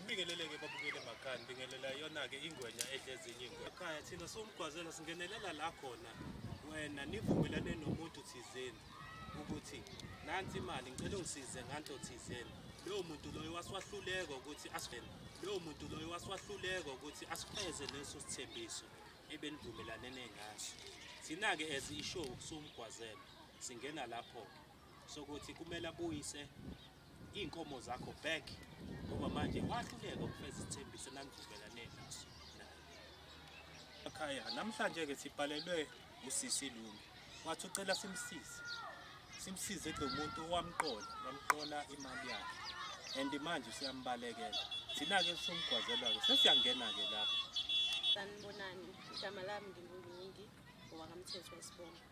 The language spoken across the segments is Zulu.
Ngibingelele-ke babukele emakhaya, ngibingelela yona-ke ingwenya edla ezinye iy'ngwenya. Ekhaya thina siwumgwazela singenelela la khona wena nivumelane nomuntu thizeni ukuthi nansi imali ngicela ungisize nganto thizeni. Lowo muntu loyo waswahluleka ukuthi asivele. Lowo muntu loyo waswahluleka ukuthi asifeze leso sithembiso ebenivumelanene ngaso. Thina-ke as ishow siwumgwazela singena lapho-ke sokuthi kumele abuyise iy'nkomo zakho back ngoba manje wahluleka ukufeza isithembiso enanivumelane naso naye. Ekhaya namhlanje-ke sibhalelwe usisi Lungi wathi ucela simsize simsize kulo muntu owamqola wamqola imali yakhe and manje usuyambalekela thina-ke sumgwazelwa-ke sesiyangena-ke lapho. Sanibonani, igama lami nginguLungi owakamthetho wesibongo.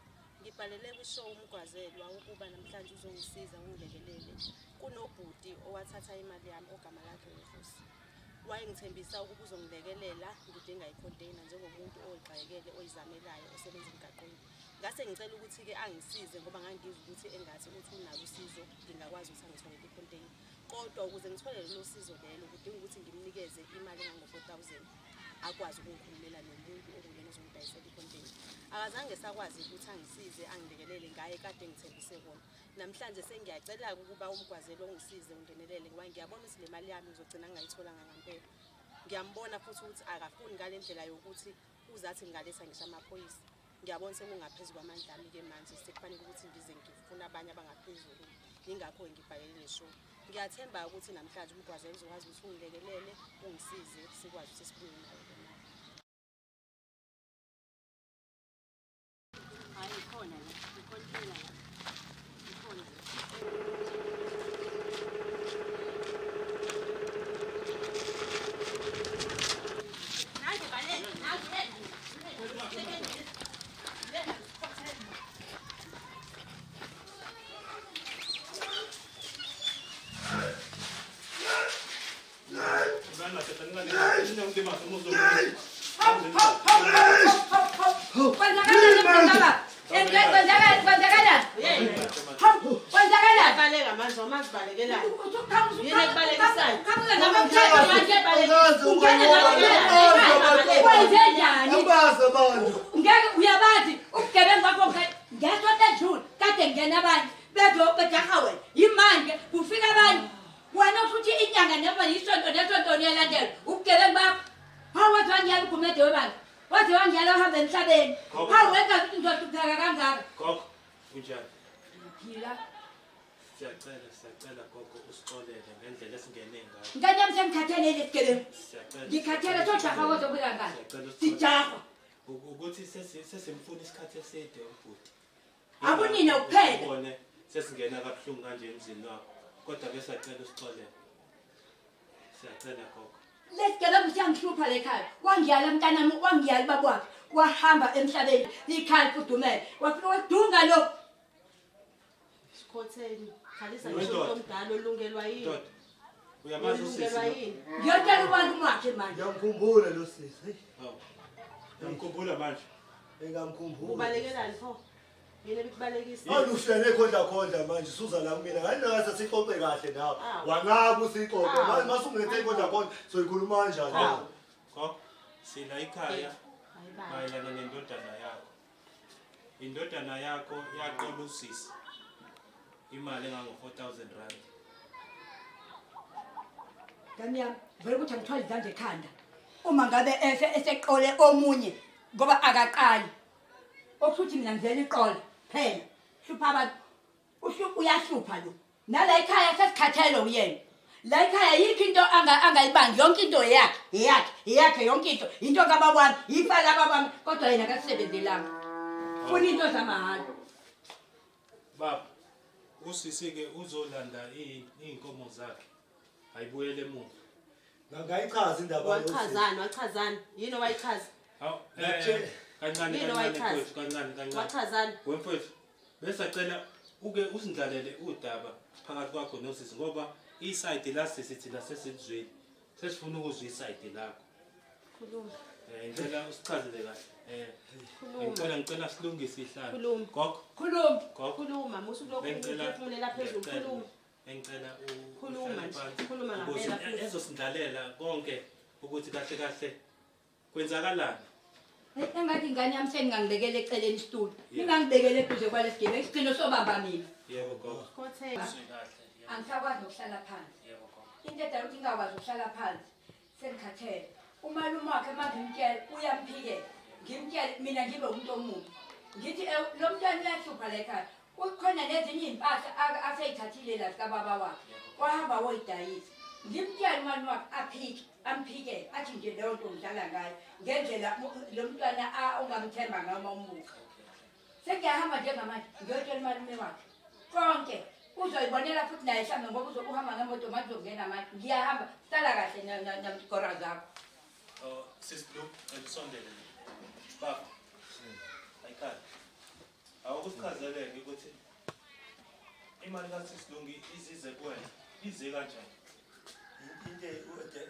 Ngibhalele kwishow uMgwazelwa ukuba namhlanje uzongisiza ungilekelele. Kunobhuti owathatha imali yami ogama lakhe uVusi. Wayengithembisa ukuba uzongilekelela ngidinga i-container njengomuntu oyigxayekele oyizamelayo osebenza emgaqweni. Ngase ngicela ukuthi-ke angisize ngoba ngangizwa ukuthi engathi uthi unalo usizo ngingakwazi ukuthi angitholele i-container. Kodwa ukuze ngithole lolo sizo lelo kudinga ukuthi ngimnikeze imali engango-4,000 akwazi ukungikhulumela nomuntu okuyena ozongidayisela i-container. Akazange sakwazi ukuthi angisize angilekelele ngaye kade ngithembise kona. Namhlanje sengiyacela-ke ukuba umgwazelo ungisize ungenelele ngoba ngiyabona ukuthi le mali yami ngizogcina ngingayitholanga ngampela. Ngiyambona futhi ukuthi akafuni ngale ndlela yokuthi uzathi ngingaletha ngisho amaphoyisa. Ngiyabona sekungaphezu kwamandla ami-ke manje sekufanele ukuthi ngize ngifune abanye abangaphezulu. Yingakho-ke ngibhalele le show. Ngiyathemba ukuthi namhlanje umgwazelo uzokwazi ukuthi ungilekelele, ungisize sikwazi ukuthi sibuye nayo le mali. Hayi ikhona la, i-container la. Ikhona la. Baleka manje wamazibalekelayo. Yini ekubalekisayo? Kwenzenjani? Abazi abantu. Ngeke uyabazi ubugebengu bakho ngesonto edlule kade ngena abanye bedo bejaha wena yimanje kufika abanye wena usuthi inyanga noma yisonto nesonto niyalandela ubugebengu bakho hawu waze wangiyala ugumede webandla waze wangiyala uhamba emhlabeni hawu wenza ukuthi ngizohlupheka kangaka. Gogo, unjani? Ngiyaphila. Siyacela, siyacela gogo usixolele ngendlela esingene ngayo. Ngane yami sengikhathele lesi gebengu. Siyacela. Ngikhathele sojaha kozobuya ngani. Siyacela usixolele. Sijahwa. Ukuthi sesimfuna isikhathi eside ubhuti. Akunina kuphela. Ubone sesingena kabuhlungu kanje emzini wakho. Kodwa ke siyacela usixolele. Siyacela gogo. Lesigebengu siyangihlupha la ekhaya. Wangiyala mntanami, wangiyala ubaba wakhe. Wahamba emhlabeni, ikhaya lifudumele. Wafika wadunga lokhu. Sikhotheni, khalisa ngisho umuntu omdala olungelwa yini? Ndoda. Uyamazi usisi. Olungelwa lo? yini? Ngiyotshela umalume wakhe manje. Ngiyamkhumbula lo sisi. Hey, Hawu. Uyamkhumbula manje. Ngingamkhumbula. Ubalekelani pho? Yini ebikubalekisa? Manje uhlele khondla khondla manje suza la kumina. Ngani ngase sixoxe kahle nawe. Awu. Wanqaba usixoxe. Awu. Manje masungethe khondla khondla soyikhuluma kanjani? Awu. Gogo, sila ikhaya Hayi baba. mayelana nendodana yakho. Indodana yakho yaqola usisi imali engango 4000 rand. Ngane yami, vele ukuthi angithwale izandla ekhanda. Uma ngabe efe eseqole omunye ngoba akaqali. Okusho ukuthi mina ngizela iqola phela. Hlupha abantu. Uyahlupha lo. Nala ekhaya sesikhathele uyena. La ekhaya yikho into angayibangi yonke into eyakhe, eyakhe, eyakhe yonke into. Into kababa wami, ifa lababa wami kodwa yena akasisebenzelanga. Funa into zamahhala. Baba, usisi ke uzolanda iy'nkomo zakhe. Ayibuyele emuva. Ngayichaza indaba yosisi. Wachazani, wachazani? Yini owayichaza? Hawu, Ngiyakutshela. kancane Yini kancane owayichaza? mfowethu, kancane kancane. Wachazani? Wemfowethu, besacela uke usindlalele udaba phakathi kwakho nosisi ngoba isayidi lasisi thina sesilizwile. Sesifuna ukuzwa isayidi lakho. Khuluma. Ngicela usichazele kahle. Khuluma. Ngicela silungise ihlalo. Khuluma. Gogo, Khuluma. gogo. Khuluma, musu lokhu Bengicela uphefumulela phezulu, ngiyacela. khuluma. Engicela Khuluma uhlale nje, phansi khuluma ukuze ngampela futhi. ezosindlalela konke ukuthi kahle kahle kwenzakalani. Engathi ingane yami seningangibekela eceleni isitulo. Ningangibekele eduze kwalesigebengu isigcino sobamba mina. Yebo gogo. Khothela. Uzwe kahle. Yebo. Angisakwazi nokuhlala phansi. Yebo gogo. Into edala ukuthi ngingakwazi ukuhlala phansi sengikhathele. Umalume wakhe uma ngimtshela uyamphikela. Ngimtshele mina ngibe umuntu omubi. Ngithi lo mntwana uyahlupha la ekhaya. Kukhona nezinye iy'mpahla asey'thathile la zikababa wakhe. Wahamba woyidayisa. Ngimtshele umalume wakhe aphike, amphikele athi nje leyo nto ngidlala ngayo ngendlela lo mntwana ongamthemba ngayo uma umuka. Sengiyahamba njengamanje ngiyotshela umalume wakhe konke uzoyibonela futhi naye mhlawumbe ngoba uzobe uhamba ngemoto manje uzongena manje ngiyahamba sala kahle namgora zakho. Oh, sis Blue, cela usondele. Baba. Ayikhali. Awukusichazeleke ukuthi imali kaSis Lungi izize kuwena, ize kanjani? Into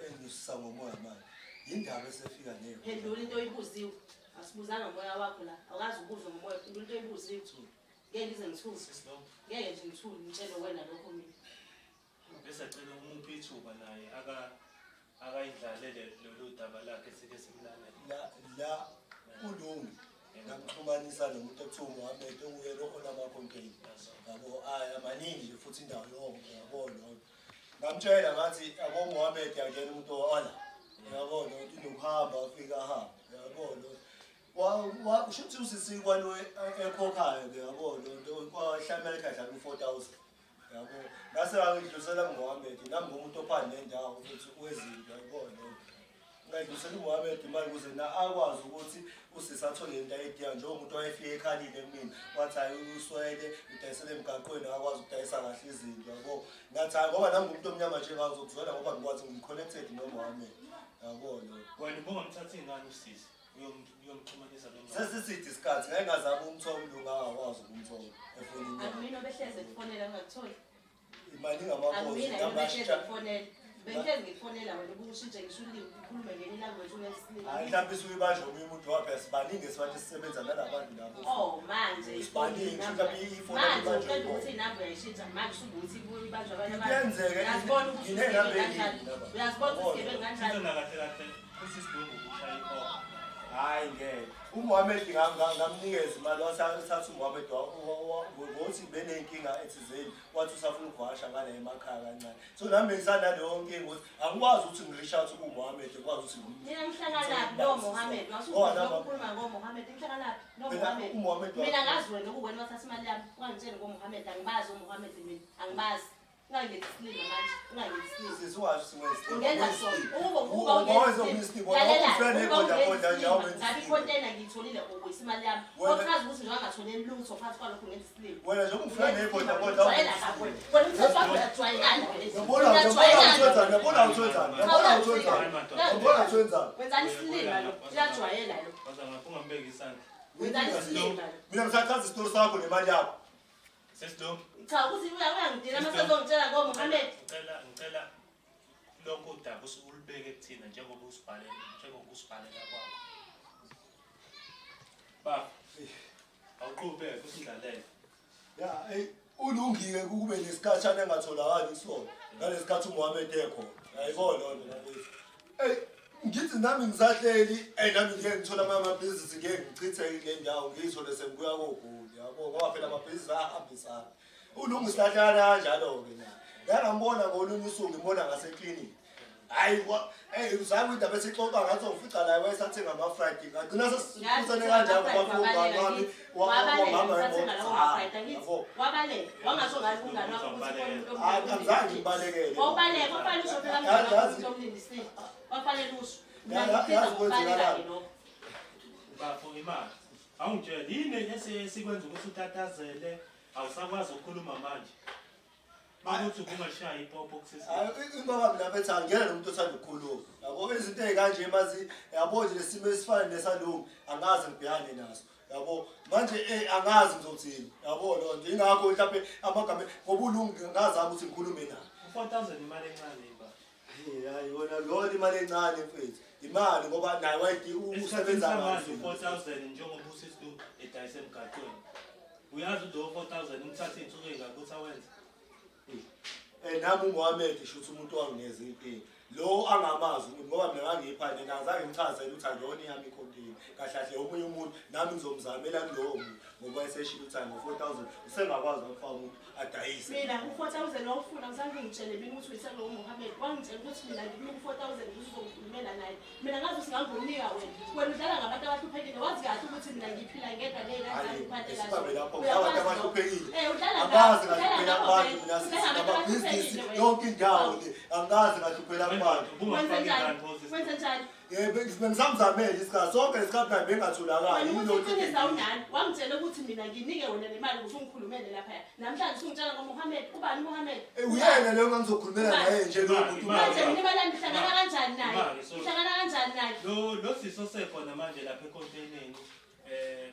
engisusa ngomoya manje yindaba esefika neyo. Phendula into oyibuziwe. Asibuzanga ngomoya wakho la. Awukazi ukuzwa ngomoya, phendula into oyibuziwe. Ngeke ngize ngithule. Sis Lungi. Ngeke nje ngithule ngitshele wena lokho mina. Bese cela umuphe ithuba naye aka akayidlalele lolu daba lakhe sike simlalele. La la uLungi ngamxhumanisa nomuntu ekuthiwa uMohammed onguye lo onama-container yabo, ayi amaningi nje futhi indawo yonke yabo loyo. Ngamtshela ngathi yabo uMohammed akuyena umuntu owala yabo lo nto inokuhamba afike ahambe yabo lo. Usho ukuthi usisi kwalo ekhokhayo-ke yabo lo nto kwahlamela ekhaya u-4,000 yabo. Ngase ngangidlulisela kuMohammed nami ngumuntu ophana nendawo futhi wezinto yabo lo. Ngayidlulisela uMohammed imali ukuze na akwazi ukuthi usisi athole lento ayidinga njengomuntu owayefike ekhalile kumina wathi hhayi uswele udayisele emgaqweni akakwazi ukudayisa kahle izinto yabo. Ngathi hhayi ngoba nami ngumuntu omnyama nje ngazokuzwela ngoba ngikwazi ngi-connected noMohammed yabo lo. Wena ubungamthathi ngani usisi uyomxhumanisa noMohammed? Sesiside isikhathi ngeke ngazama ukumthola umlungu angakwazi ukumthola efonini yakhe. Akumina obehleze kufonela ungakutholi. Imali ingamakhosi Akumina yini obehleze ngamashitsha. kufonela. Bengihlezi ngikufonela wena ubushintshe ngisho ulimi ukhulume ngenye ilanguage ungesilimi. Hayi mhlawumbe isuke omunye umuntu wapha sibaningi esibantu esisebenza nalabantu labo. Oh manje Sibaningi, mhlawumbe ifoni manje ibanjwe uqeda yibona. ukuthi inamba uyayishintsha manje usubuthi ibuye ibanjwe abanye abantu. Kuyenzeka, Uyazibona ukuthi inenamba usigebengu kanjani. eningi laba. Uyazibona ukuthi usigebengu kanjani. Sithona kahle kahle uSis Lungi ushaya ipopo. Hayi ngeke. uMohammed ngamnikeza imali wasathatha uMohammed ngokuthi benenkinga ethizeni wathi usafuna ukuvakasha ngale emakhaya kancane. So nami bengisanaleyo nkinga ukuthi angikwazi ukuthi ngi-reach out kuMohammed ngikwazi ukuthi Mina ngihlanganaphi no Mohammed? Wasukhuluma ngo Mohammed ngihlanganaphi no Mina, Mohammed? uMohammed Mina ngazi wena ukuwena wathatha imali yami ungangitsheli ngo Mohammed angibazi uMohammed mina angibazi. Ungangenzi isilima manje ungangenzi isilima. Sisi ungasho ukuthi Ungenza sona. Ukuba ukuba Ungenza ungenza isilima. Lalela, Ufika ukuba negodla ungenza kodla nje isilima, awumenzi ngabe isilima. ikhontena ngiyitholile ubuyisa imali yami. Wena- Okuchaza ukuthi nje wangatholeli lutho phakathi kwalokho ungenza isilima. Wena nje ungifika negodla kodla Ujwayela kabi wena. Wena umthetho wakho uyajwayelana wena. Uyabona uyabona uyabona uthwenzani uyabona uthwenzani uyabona uthwenzani. Wenzani isilima lo? Uyajwayela lo. Waza ngapha ungambeki isandla. Wenzani isilima lo? Mina ngisachaza isitori sakho nemali yakho. Sis Lungi. Cha ukuthi uyangidina mase uzongitshela ngo Mohammed. Ngicela ngicela lonke udaba ulubeke kuthina njengoba usibhalela njengoba usibhalela kwakho. Baba. Awuqhubeke usindlalele. Ya, ey ulungile kube nesikhatshana engatholakali kusona. Ngalesikhathi uMohammed ekhona. Yayibona loo nto mfowethu. Ey ngithi nami ngisahleli, ey nami ngeke ngithola amabhizinisi ngeke ngichithe le ndawo ngiyithole sengibuya kogoli yabo ngoba phela amabhizinisi ayahambisana. Ulungi silahlana kanjalo-ke naye. Ngangambona ngolunye usuku ngimbona ngaseklinikhi. Hayi ey uzange indaba esixoxa ngathi ngifica la wayesathenga ama-Friday. Ngagcina sesiphusane kanjalo ngoba umngani wami wangihamba ngemoto. Wabaleka wangasho ngathi umngani wakho ukuthi khona umuntu Hayi, angizange ngibalekele. Wawubaleka wafanele usho phela umngani wakho umuntu omlindisile. Wafanele usho. Mina ngikubiza Yazi ngokubaleka-ke kwenzakalani. lokho. Bafo imali. Awungitshele yini esikwenza ukuthi utatazele awusakwazi ukukhuluma manje. Ukuthi ubungashaya ipopo kusisi. Hayi, ingoba mina mfethu angiyena nomuntu othanda ukukhuluma. Yabo izinto ey'kanje mazi yabo nje lesimo esifana nesalungu angaze ngibhekane naso. Yabo manje angazi ngizothini. Yabo loo nto ingakho mhlawumbe amagama ngoba ulungu ngingazama ukuthi ngikhulume naye. U-4,000 imali encane ba. Hayi wona lona imali encane mfethu. Imali ngoba naye wayedi usebenza manje ngayo. u-4,000 njengoba usisi edayisa emgaqweni. Uyazi lo 4,000 umthathe insuku ey'ngaki ukuthi awenze? Nami uMohamed shuthi umuntu wanginikeza inkinga lo angamazi umuntu, ngoba mina ngangiyipha nina, angizange ngichazele ukuthi akuyona iyami ikhontini, kahle kahle omunye umuntu, nami ngizomzamela kulowo muntu, ngoba eseshilo ukuthi ngo-4,000 usengakwazi ukufaka umuntu adayise. Mina u-4,000 wawufuna, ngizange ngitshele mina ukuthi uyise lowo Mohammed. Wangitshela ukuthi mina ngikunika u-4,000 ukuze uzongikhulumela naye. Mina ngazi ukuthi ngangizonika wena. Wena udlala ngabantu abahluphekile, wazi kahle ukuthi mina ngiphila ngedwa ney'ngane zami ngiphathela. Sibambe lapho, abantu abahluphekile. Eh, udlala Angazi ngabo, udlala ngahlupheka ngabo kubantu vele. mina sisi, Udlala ngabantu ngamabhizinisi abahluphekile wena. yonke indawo le, angazi ngahluphela kubantu. Wenze njani? Wenze njani? Yebo, bengisamzamele isikhathi sonke lesikhathi naye bengatholakali. Wena ukuthi iqiniso awunalo. Wangitshela ukuthi mina nginike wena le mali ukuze ungikhulumele laphaya. Namhlanje usungitshela ngoMohammed. Ubani uMohammed? Uyena leyo ngangizokhulumela naye nje lowo muntu. Manje mina imali yami ihlangana kanjani naye? Imali, sorry. Ihlangana kanjani naye? Lo sisi osekhona manje lapha econtainerni,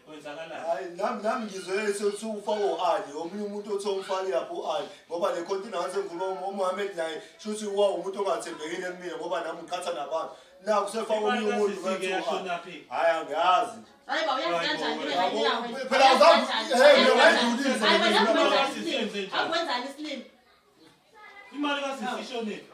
kwenzakalani? Hayi, nami ngizwe sethi ufaka u-Ali, omunye umuntu othi umfake lapho u-Ali, ngoba le container ngathi ngikhuluma uMohammed naye, shuthi wa umuntu ongathembekile kumina, ngoba nami ngiqhatha nabantu. Naku sefaka omunye Imali umuntu kasisi-ke ngathi u-Ali. yashonaphi? Hayi, angiyazi nje. Hayi ba, uyazi kanjani into engayinika wena? Phela Uyazi awuzange- kanjani? Hey, mina Uyazi kanjani? ngayidlulisa Hayi, wena le awukwenzani mali. isilima? Awukwenzani isilima? Imali kasisi ishonephi?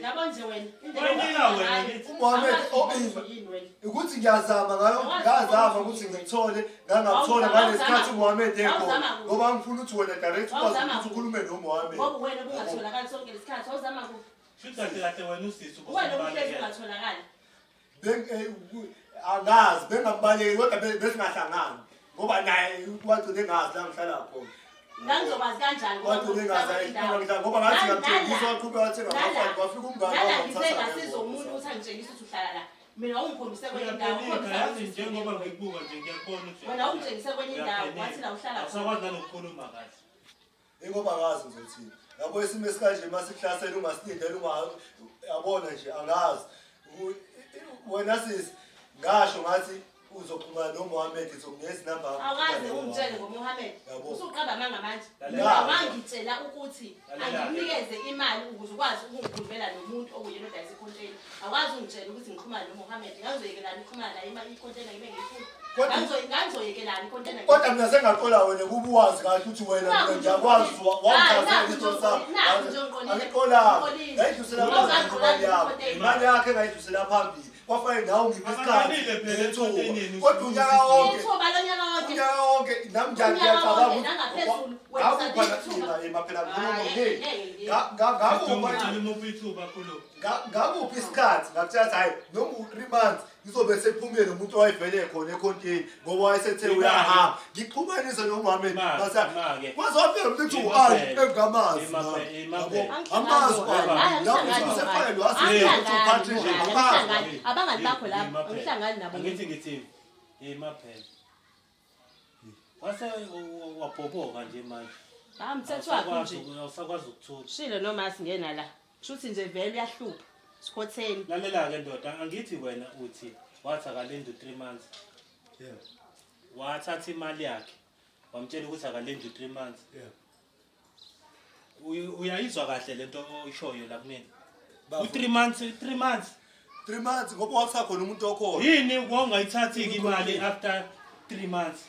Yabo nje wena, indlela Wayinika wena hayi. ngithi. UMohammed, Awazi oh, ukuthi yini wena. Ukuthi ngiyazama ngayo, Awazi ngazama ukuthi ukuthi yini. ngithole, ngangakuthola Awuzama- ngalesikhathi uMohammed ekhona. Awuzama kuphi? Ngoba ngifuna ukuthi wena direct ukwazi Awuzama ukuthi kuphi? ukhulume noMohammed. Ngoba wena ubungatholakali sonke lesikhathi, wawuzama kuphi? Shuthi kahle kahle wena usisi Wena ubuhlezi ubusumbalekela. ungatholakali. Angazi, bengambaleki kodwa besingahlangani. Ngoba naye wagcina engazi la ngihlala khona. Ngangizokwazi kanjani ngoba Wagcina engazi ngikufaka la indawo? ngihlala, ngoba ngathi ngamthengisa, waqhubeka wathenga Nala- amafaji, kwafika umngane Nala wami ngize wamthatha ngasiza ngemoto. umuntu ukuthi angitshengise ukuthi uhlala la. Mina wawungikhombise kwenye indawo, Uyaphilika, ukhombisa yazi ukuthi njengoba uhlala ngikubuka nje ngiyakubona ukuthi Wena ungitshengise kwenye indawo, uyaphilika. wathi la uhlala khona. Awusakwazi nanokukhuluma kahle. Ingoba ngazi ngizothini. Yabo isimo esikanje masikuhlasela ungasilindele, yabona nje angazi. Wena sisi ngasho ngathi uzoxhumana noMohammed, ngizokunikeza inamba yakho. Awukaze ungitshele ngoMohammed. Yabo. Usuqamba amanga manje. Lalela. Wangitshela ukuthi Lalela. angikunikeze imali ukuze ukwazi ukungikhulumela nomuntu okuyena odayisa ikhonteyina. Awukaze ungitshele ukuthi ngixhumane noMohammed. Ngangizoyekelani ukuxhumana naye imali ikhonteyina ngibe ngiyifuna. Ngangizoyekelani ikhonteyina. Kodwa mina sengaqola wena kuba uwazi kahle ukuthi wena mina ngiyakwazi ukuthi wangithathela isitolo sami. Nakhu nje ungiqolile. Angiqolanga. Ungiqolile. Ngayidlulisela Awukaze phambili imali yakho. ungiqolile. Imali yakhe ngayidlulisela phambili. Kwafanele nawe ungiphe isikhathi Abakalile phela nethuba. ekhonteyineni, Kodwa unyaka wonke, Ithuba lonyaka wonke. unyaka wonke nami Unyaka ngiyacabanga wonke, ukuthi nangaphezulu, wena ngakupha usadinga ithuba. na- phela ngikhuluma Hhayi, nge- ngeke, ngeke. ngakupha Ngicela umuphe ithuba khulu. Ngakuphi isikhathi ngakutshela ukuthi hhayi noma u-3 months ngizobe sephumile nomuntu owayevele khona ekhontini, ngoba wayesethe Imali. uyahamba, ngixhumanise noMohammed. Imali, Basa- imali. Kwaze wafika umuntu ethi Imali. u-Ali engamazi Imali, nami. imali. Yabo, amazi u-Ali. Lapho uthi usefayele wazi ukuthi uPatricia, amazi. Abangani bakho labo, angihlangani nabo. Angithi ngithi imaphela. Wase wabhoboka nje manje. Ah, mthetho wakho nje. Awusakwazi ukuthula. Shilo noma singena la. Shuthi nje vele uyahlupha. Sikhotheni. Lalela ke ndoda, angithi wena uthi wathi akalinde u3 months. Yeah. Wathatha imali yakhe. Wamtshela ukuthi akalinde u3 months. Yeah. Uyayizwa kahle lento oyishoyo la kumina. Bafo. U3 months, 3 months. 3 months ngoba wakusakhona umuntu okhona. Yini wawungayithathi imali after 3 months?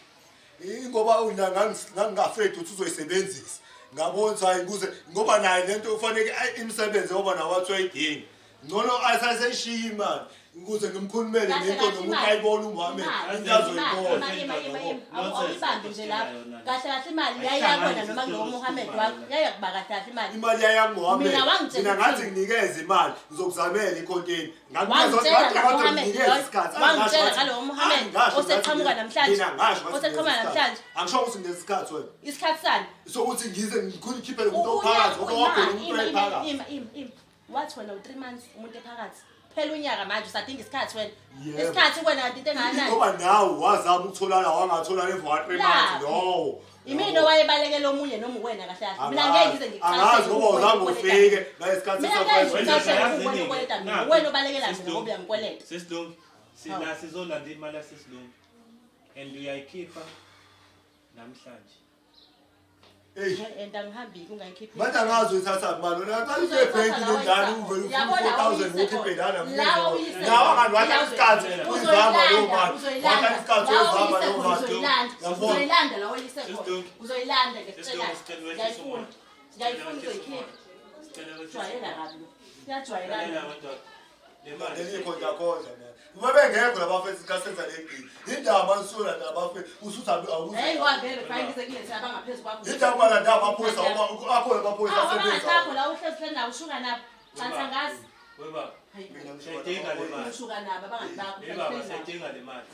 Ingoba ngangingafraid ukuthi uzoyisebenzisa. Ngabona ukuthi hayi kuze ngoba naye lento ufanele imisebenze ngoba nawe wathi uyayidinga. Ngcono asaseshiya imali ukuze ngimkhulumele Kahle ngento kahle nomuntu imali. ayibone uMohammed Imali, into azoyibona. imali, imali, imali, imali. Awuyibambi nje lapho. Yona. Kahle kahle imali yayakwena noma kulowo Mohammed wakho. Yayakuba kahle kahle imali. Imali yayanguMohammed. Mina wangitshela Mina ngathi ukuthini? nginikeze imali ngizokuzamela ikhonteni. Wangitshela Ngathi ngoMohammed nginikeze loyo. isikhathi. Wangitshela Angasho ngalowo Mohammed angasho ngathi oseqhamuka namhlanje. Mina ngasho ngathi Oseqhamuka nginikeze namhlanje. isikhathi. Angisho ukuthi nginikeze isikhathi wena. Isikhathi sani? Sokuthi ngize ngikhiphe lo muntu ophakathi ngoba wakhona umuntu oyiphakathi. Ima, ima, ima. Wathi wena u3 months umuntu ephakathi. Phela unyaka manje usadinga isikhathi wena. Yebo. Isikhathi wena kanti into engakanani? Ngoba nawe wazama ukutholana wangatholana emva kwa 3 months Laphi? lowo. Imina owayebalekela omunye noma uwena kahle kahle. Mina ngeke ngize ngikuchazele. Angazi ngoba uzange ufike ngalesikhathi Mina ngeke sakho. ngikuchazele Yazi uwena nini? okweleta mina. Nakhu. Wena obalekela mina Sisilungu. ngoba uyangikweleta. Sisilungu. Sila sizolanda imali yasisilungu. And uyayikhipha namhlanje. Hey. And angihambi ungayikhiphi. Manje angazi uyithatha mali wena qala into ebhenki lengane uvele ufune 4000 ukhiphe lana. Nawe angani wathatha isikhathi uyizama leyo mali. Wathatha isikhathi uyizama leyo mali. Uzoyilanda la oyise khona. Sisilungu. Uzoyilanda ngikutshelana. Sisilungu sicela wehlise Ngiyayifuna. umoya. Ngiyayifuna uzoyikhipha. Sicela wehlise Jwayela umoya. kabi lo. Siyajwayelana. Lalela madoda. Le mali Leli khonjakhonja mina. Uma bengekho labafethu kasenza le gqi. Indaba mansula nabafethu usuthi awuzi. Hey, wavele kufanele ngize kulethe abangaphezu kwakho. Indaba malanda amaphoyisa ngoba akhona amaphoyisa Awu, abangathi asebenza. bakho la uhlezi hleli nawo ushuka nabo. Cansi angazi. Weba, Hayi, Mina ngisho Siyayidinga le mali. ushuka nabo abangani bakho. Le baba uhlezi nabo. siyayidinga le mali.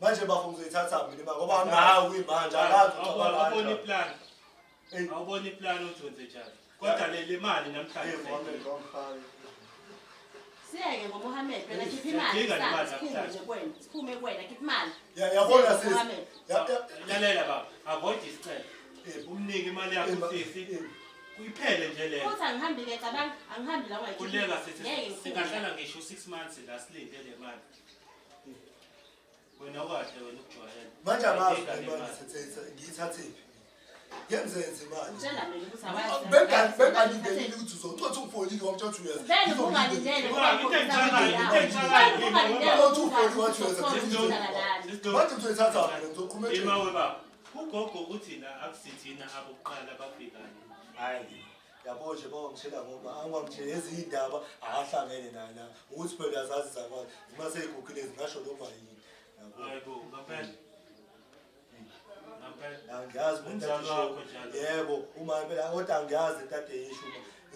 Manje bafo ngizoyithatha mina imali ngoba anginayo kuyimanje akazi Awubona ucabanga. iplan. Hey. Awubona iplan ukuthi wenze njani. Kodwa le mali namhlanje. Hey, Mohammed, wangifaka. Siyeke ngoMohammed wena khipha imali. Siyadinga le mali Siphume namhlanje. nje kuwena. Siphume kuwena khipha imali. Yabona Siyeke sisi. ngoMohammed. Lalela baba, avoid isicelo. Eh. Umnike imali yakho Eh, sisi. eh. Kuyiphele nje leyo. Futhi angihambi-ke cabanga, angihambi la ungayikhiphi. Kuleka sithi Ngeke ngiphume. singahlala ngisho 6 months la silinde le mali. Wena ukahle wena ukujwayela. Manje angazi Siyayidinga le imali mali. ngiyithathephi. Yenzenze imali. Ngitshela mina ukuthi awazi. Bengalindeli ukuthi uzothi ungifonile wamtshela ukuthi uyeza. Vele ungalindele Into engixakayo, into engixakayo ungalindele Uthi ufoni wathi uyeza. Sisi Manje ngizoyithatha mina ngizoqhuma Ima etsheni. we baba. Ugogo uthi la akusithina abokuqala bafikayo. Hayi. Yabo nje bawangitshela ngoba angwangitshela ezinye iy'ndaba akahlangene naye la. Ukuthi phela uyazazi zakwazi. Uma seyigugile zingasho noma yini. Yabo. Hayibo, ngampela. Ngampela. Angiyazi mina Umzali nto wakho njalo. Yebo, uma phela kodwa angiyazi into ade yisho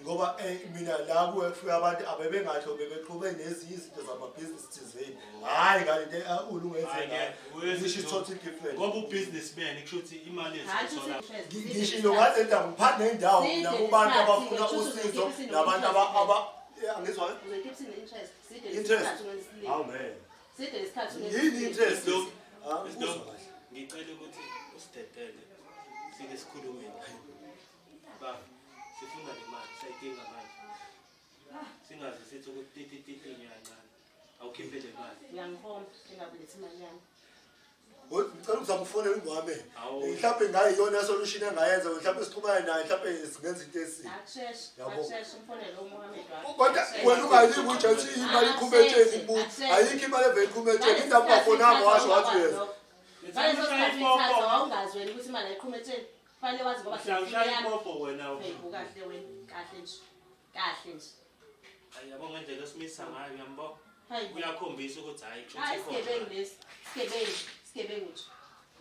ngoba mina la kuwe kufika abantu abebengasho bebeqhube nezinye izinto zamabhizinisi thizeni. Hhayi ngale nto ulungenze Hhayi ngayo. ke, uyenza Which is into- totally different. Ngoba ubusinessman kusho ukuthi imali Hayi, ethola. Ngishilo ngathi endawo ngiphathe nendawo mina Side kubantu lesikhathi, abafuna kusho ukuthi usizo uzoyikhipha nabantu aba angizwa Uzoyikhipha ine-interest. Side interest. lesikhathi ungenza Hawu man. Side lesikhathi ungenza Yini interest? Isilo- Ah, Isilo- uzwa kahle. Ngicela ukuthi usidedele sike sikhulume naye. Ba, sifuna le mali, siyayidinga manje. Singaze sithi ukuthi titi titi nyancane. Awukhiphe le mali. Uyangihomba engakulethi imali yami. Ngicela ukuzama ukufonela uMohammed. Awu. Mhlawumbe ngayiyona solution engayenza, mhlawumbe sixhumane naye, mhlawumbe singenza into esibi. Akusheshe, Yabo. akusheshe umfonele uMohammed wakho. Kodwa wena ungayilingi uJesu ukuthi imali iqhume etsheni kumuntu. Ayikho imali evele iqhume etsheni. Indaba ungafonanga washo wathi uyeza. Ngaleso sikhathi uyithatha wawungazi wena ukuthi imali ayiqhuma etsheni. Kufanele wazi ngoba Ushaya ipopo wena. Hey, kahle wena, kahle nje. Kahle nje. Hayi yabo ngendlela osimisa ngayo uyambona. Hayi. Uyakhombisa ukuthi hayi kusho Hayi ukuthi isigebengu ikhona. lesi. Isigebengu, isigebengu nje.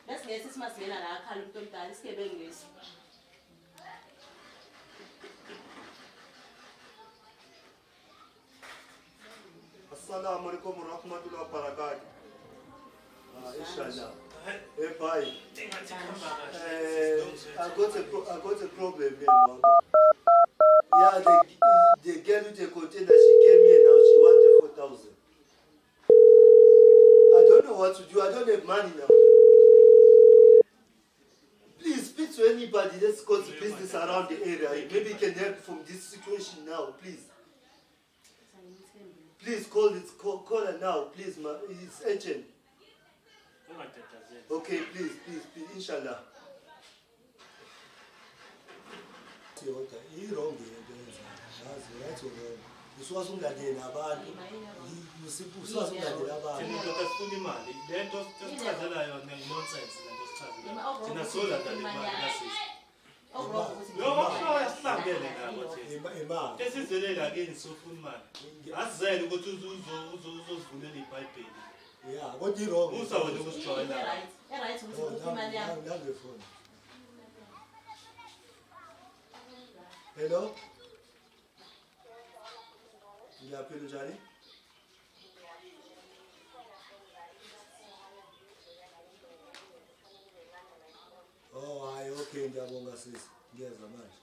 Besingeke sithi masingena la akhala umuntu omdala, isigebengu lesi. Assalamu alaikum warahmatullahi wabarakatuh. Ah, inshallah. Hey, bye. Ingathi kuhamba kahle. I got a problem here, Mohammed. Yeah, the girl with the container, she came here now, she wanted 4,000. I don't know what to do. I don't have money now. Please speak to anybody that's got business around the area. Maybe you can help from this situation now, please. Please call her now, please, ma. It's urgent. Ungatatazeli. Okay, please, please, please, inshallah. Yodwa i-wrong lento yenzayo. Yazi, right or wrong. Usuka sungilandele nabantu. Usuka sungilandele abantu. Thina ndoda sifuna imali. Le nto esichazela yona nonsense le nto esichazela. Thina solanda le mali kasisi. Lo wakushaya sihlangene nabo thina. Imali. Esizele la kini sofuna imali. Asizele ukuthi uzozivulela iBhayibheli. Yeah, kodwa i-wrong. Musa wena ukusijwayela. E-right ukuthi Oh, ukhiphe imali yami. nangu ifoni. Hello? Ngiyaphila njani? Oh, hayi okay ngiyabonga sisi. Ngiyeza manje.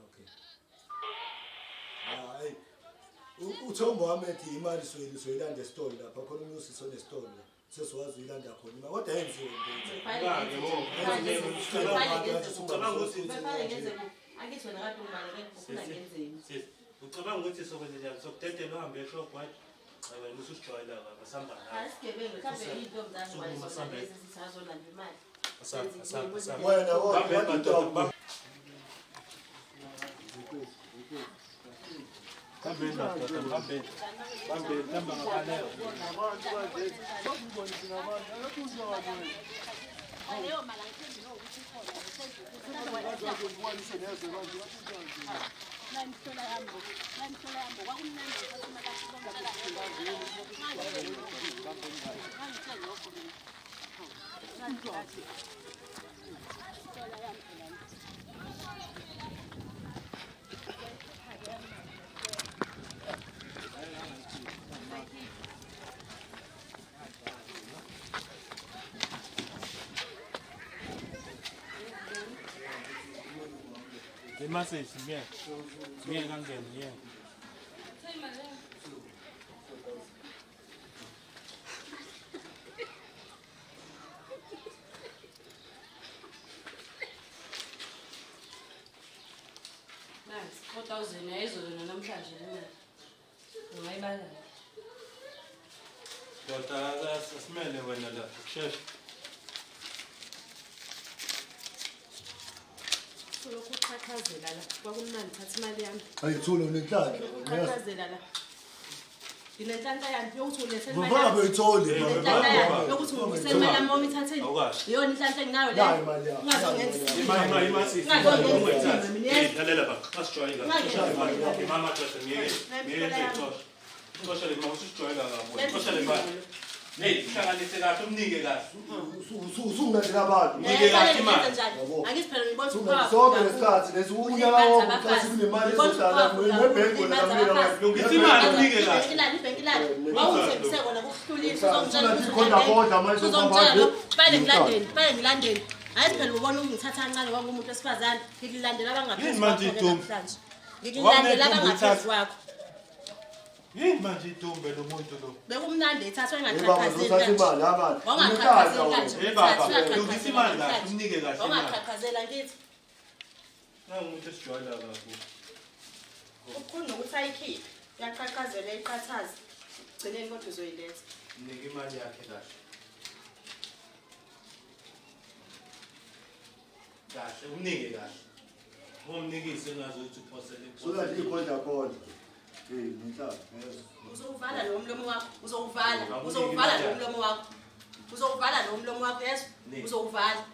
Okay. Hayi. Uthe uMohammed imali soyilanda esitolo lapha khona umuntu usisi onesitolo la. Sesiwazi uyilanda khona imali kodwa yenziwe into. Befane ngenze kuphi? Angithi wena kade umaleke ufuna ngenzeni? Sisi, ucabanga ukuthi sokwenze njani? Sokudedela uhambe eshop wathi cha wena ususijwayela kabi asihamba Hayi nawe. isigebengu mhlawumbe iy'ntombi zami Sukuma, kwayizona sambe. lezi zithi azolanda imali. Asambe, asambe, asambe. Wena Bambe wona madoda, bambe. Bambeni madoda, bambeni. Bambeni, hamba ngabaleka. Leyo mali angithembi nokuthi Message, yeah. Yeah, kangene, yeah. Nice. 4000 ayizona namhlanje le mali. Ungayibala. Ndoda asimele wena la, kusheshe. Solokhu uqhaqhazela la. Kwakumnandi, thatha imali yami. Hayi Thula, unenhlanhla. Uqhaqhazela la. Nginenhlanhla yami yokuthi ulethe imali Ngoba yami. beyitholi. Nginenhlanhla yami yokuthi ungibuyisele imali yami uma uyithathile. Awukahle. Iyona inhlanhla enginayo Nayo leyo. imali yakho. Ungazongenza Ima ima ima sisi. Ungazongenza mina. Hey, lalela ba. Asijwayele Ungazongenza. kabi. Mama doda ngiyeke. Ngiyeke xosha. Xosha le mama usijwayela kabi. Xosha le mali. Hey, hlanganise kahle umnike kahle. Usungilandela abantu. Nike kahle imali. Angithi phela ngibona ukuthi Sonke lesikhathi lesi unyaka wonke ucathi kunemali ezodala nebhenki wena kamina. Lungisa imali umnike kahle. Ilali ibhenki lali. Wawuthembise kona kukuhlulisa uzongitshela Usunathi ukuthi ikhonda kodwa manje uzongitshela uzohamba lokhu. Kufanele ngilandele, kufanele ngilandele. Hayi phela ubona ungithatha kancane kwangumuntu wesifazane, ngikulandela abangaphezu Yini manje kwakho-ke idumbe? namhlanje. Ngikulandela Wawunedumbe abangaphezu uthatha. kwakho. Yini manje idumbe lo muntu lo? Bekumnandi ithathwa Hey baba, engaqhaqhazeli uzothatha kanje. imali abantu. Wawungaqhaqhazeli kanje. Hey baba, Uthathwa lungisa imali kahle, umnike kahle imali. Wawungaqhaqhazela ngithi. Nangu umuntu esijwayela kabi. Ubukhulu nokuthi ayikhiphe. Uyaqhaqhazela iqhathaza. Gcineni kodwa uzoyiletha. Mnike imali yakhe kahle. Kahle, umnike kahle. Umnikise ngazuthi uphosele. Sunathi ikhonda khona. Hey, nenhlanhla. Yes. Uzowuvala lo mlomo wakho. Uzowuvala. Uzowuvala lo mlomo wakho. Uzowuvala lo mlomo wakho yeso. Niki. Uzowuvala.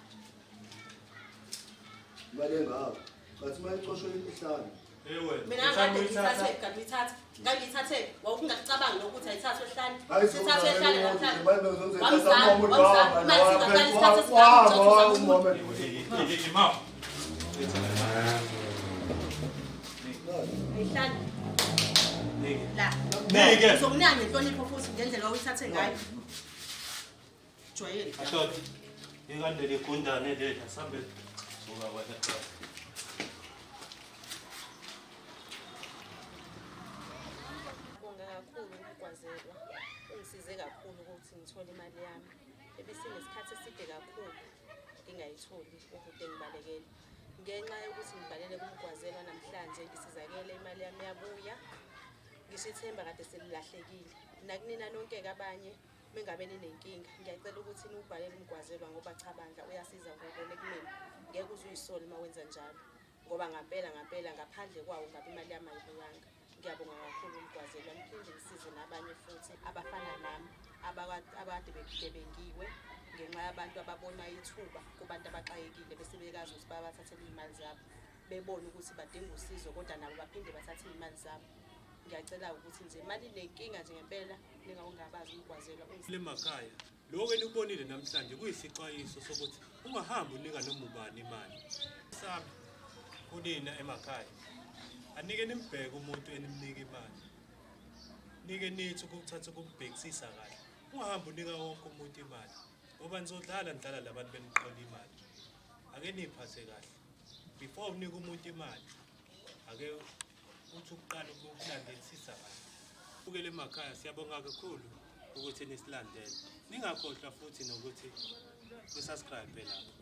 Imali engaka. Kathi imali icoshwe imihlanu. Hey wena. Mina ngade ngithathe, ngade ngithathe. Ngangiyithathe, wawungakucabangi nokuthi ayithathwe ehlane. Sithathwe ehlane namhlanje. Wamzala, wamzala. Imali singaqali isithathe singaka. Hey, mama. Ayihlali Nike. la. Nike. Uzokunika ngenhlonipho futhi ngendlela owuyithathe ngayo. Jwayele. Ashoti. Ikandele igundane leli asambe. Suka wena. Ngibonga kakhulu ukugwazelwa. Ungisize kakhulu ukuthi ngithole imali yami. Ebisinesikhathi eside kakhulu ngingayitholi ukude ngibalekele. Ngenxa yokuthi ngibhalele kumgwazelwa namhlanje ngisizakele imali yami yabuya. Ngisho ithemba kade selilahlekile. Nakunina nonke-ke abanye mengabe ninenkinga, ngiyacela ukuthi niwubhalele umgwazelwa ngoba cha bandla uyasiza ngokubona kumina. Ngeke uze uyisole uma wenza njalo. Ngoba ngampela ngampela ngaphandle kwawo ngabe imali yami ayibuyanga. Ngiyabonga kakhulu umgwazelwa, niphinde nisize nabanye futhi abafana nami abakade begebengiwe ngenxa yabantu ababona ithuba kubantu abaxakekile bese bekazi ukuthi bayabathathela iy'mali zabo, bebone ukuthi badinga usizo kodwa nabo baphinde bathathe iy'mali zabo. Ngiyacela ukuthi nje imali inenkinga nje ngempela ningawungabazi umgwazelwa. Emakhaya lokho enikubonile namhlanje kuyisixwayiso sokuthi ungahambi unika noma ubani imali. Sami kunina emakhaya. Anike nimbheke umuntu enimnika imali. Nike nithi ukuthatha ukumbhekisisa kahle. Ungahambi unika wonke umuntu imali ngoba nizodlala nidlala labantu beniqola imali. Ake niyiphathe kahle. Before unika umuntu imali, ake uthi ukuqala ukulandelisisa kahle. Bukele emakhaya, siyabonga kakhulu ukuthi nisilandele. Ningakhohlwa futhi nokuthi nisubscribe lapho.